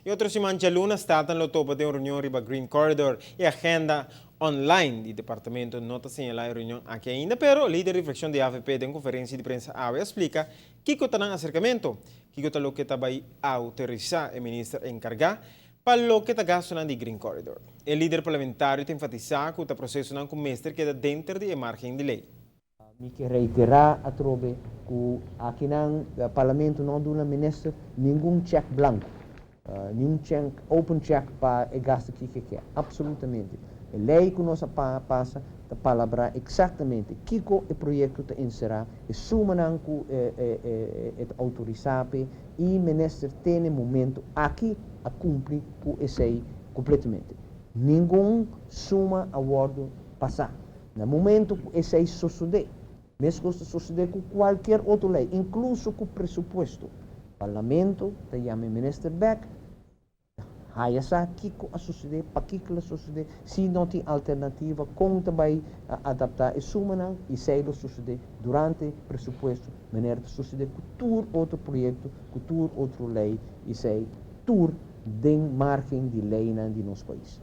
E otro siman djaluna Staten lo topa den un reunion riba Green Corridor. E agenda online di departamento no ta señalá e reunion aki ainda, pero lider di frakshon di AVP den konferensia di prensa awe a splika kiko ta nan aserkamentu, kiko ta loke ta bai outorisá e minister enkargá pa loke ta gastunan di Green Corridor. E lider parlamentario ta enfatisá ku ta prosesonan ku mester keda denter di e margen di lei. Mi ke reiterá atrobe ku akinan Parlamento no a duna minister ningun chèk blanku, niun chèk, open check pa e gasta kiko e ke. Absolutamente. E lei ku nos a pasa ta palabrá eksaktamente kiko e proyekto ta enserá, e sumanan ku e ta outorisá p'e i minister te na e momento aki a kumpli ku esei kompletamente. Ningun suma a wòrdu pasá. Na momento ku esei sosodé, meskos ta sosodé ku kualkier otro lei, inkluso ku presupuesto, Parlamento ta yama e minister bèk, ta haya sa kiko a sosodé, pakiko lo sosodé, si no tin alternativa, kon ta bai adaptá e sumanan, i esei lo sosodé durante presupuesto, manera ta sosodé ku tur otro proyekto, ku tur otro lei, esei tur den margen di leinan di nos pais.